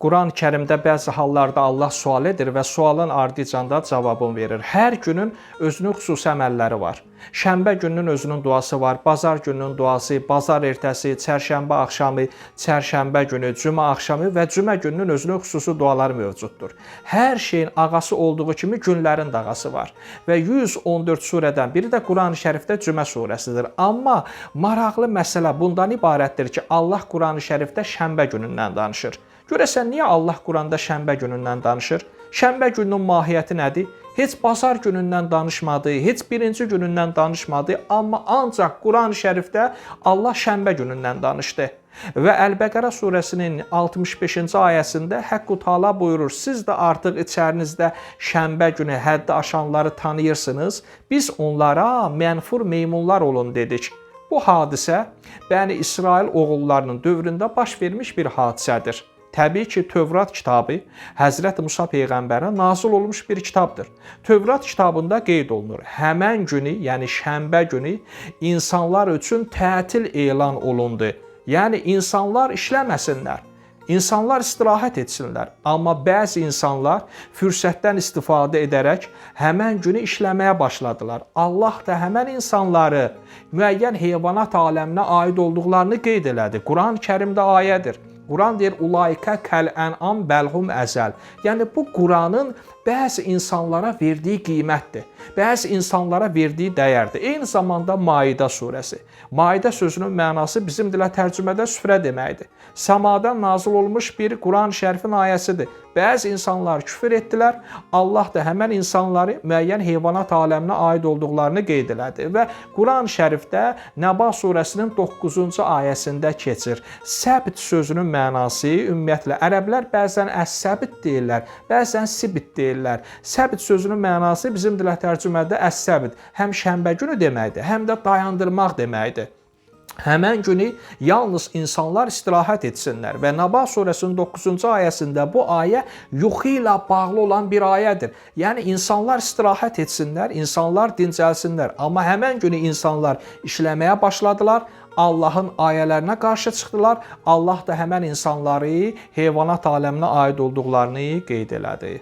Quran-ı Kərimdə bəzi hallarda Allah sual edir və sualın ardıcanda da cavabını verir. Hər günün özünün xüsusi əməlləri var. Şənbə gününün özünün duası var, bazar gününün duası, bazar ertəsi, çərşənbə axşamı, çərşənbə günü, cümə axşamı və cümə gününün özünün xüsusi duaları mövcuddur. Hər şeyin ağası olduğu kimi günlərin də ağası var. Və 114 surədən biri də Quran-ı Şərifdə Cümə surəsidir. Amma maraqlı məsələ bundan ibarətdir ki, Allah Quran-ı Şərifdə şənbə günündən danışır. Görəsən niyə Allah Quranda şənbə günündən danışır? Şənbə gününün mahiyyəti nədir? Heç bazar günündən danışmadı, heç birinci günündən danışmadı, amma ancaq Quran-ı Şərifdə Allah şənbə günündən danışdı. Və Əl-Bəqərə surəsinin 65-ci ayəsində Həqqu Taala buyurur: "Siz də artıq içərinizdə şənbə günü həddi aşanları tanıyırsınız. Biz onlara mənfur meymunlar olun dedik." Bu hadisə Bəni İsrail oğullarının dövründə baş vermiş bir hadisədir. Təbii ki, Tövrat kitabı Həzrət Musa peyğəmbərə nazil olmuş bir kitabdır. Tövrat kitabında qeyd olunur. Həmən günü, yəni şənbə günü insanlar üçün tətil elan olundu. Yəni insanlar işləməsinlər. İnsanlar istirahət etsinlər. Amma bəzi insanlar fürsətdən istifadə edərək həmən günü işləməyə başladılar. Allah da həmən insanları müəyyən heyvanat aləminə aid olduqlarını qeyd elədi. Quran-ı Kərimdə ayədir. Quran deyir ulaikə kəl ənam bəlhum əzəl. Yəni bu Quranın bəzi insanlara verdiyi qiymətdir. Bəzi insanlara verdiyi dəyərdir. Eyni zamanda Maidə surəsi. Maidə sözünün mənası bizim dilə tərcümədə süfrə deməkdir. Səmadan nazil olmuş bir Quran-ı Şərifin ayəsidir. Bəzi insanlar küfür etdilər. Allah da həmən insanları müəyyən heyvanat aləminə aid olduqlarını qeyd elədi və Quran-ı Şərifdə Nəba surəsinin 9-cu ayəsində keçir. Səbt sözünün mənası ümumiyyətlə ərəblər bəzən əs-səbit deyirlər, bəzən sibit deyirlər. Səbt sözünün mənası bizim dilə tərcümədə əs-səbit həm şənbə günü deməkdir, həm də dayandırmaq deməkdir. Həmən günü yalnız insanlar istirahət etsinlər və Naba surəsinin 9-cu ayəsində bu ayə yuxu ilə bağlı olan bir ayədir. Yəni insanlar istirahət etsinlər, insanlar dincəlsinlər. Amma həmən günü insanlar işləməyə başladılar. Allahın ayələrinə qarşı çıxdılar. Allah da həmən insanları heyvanat aləminə aid olduqlarını qeyd elədi.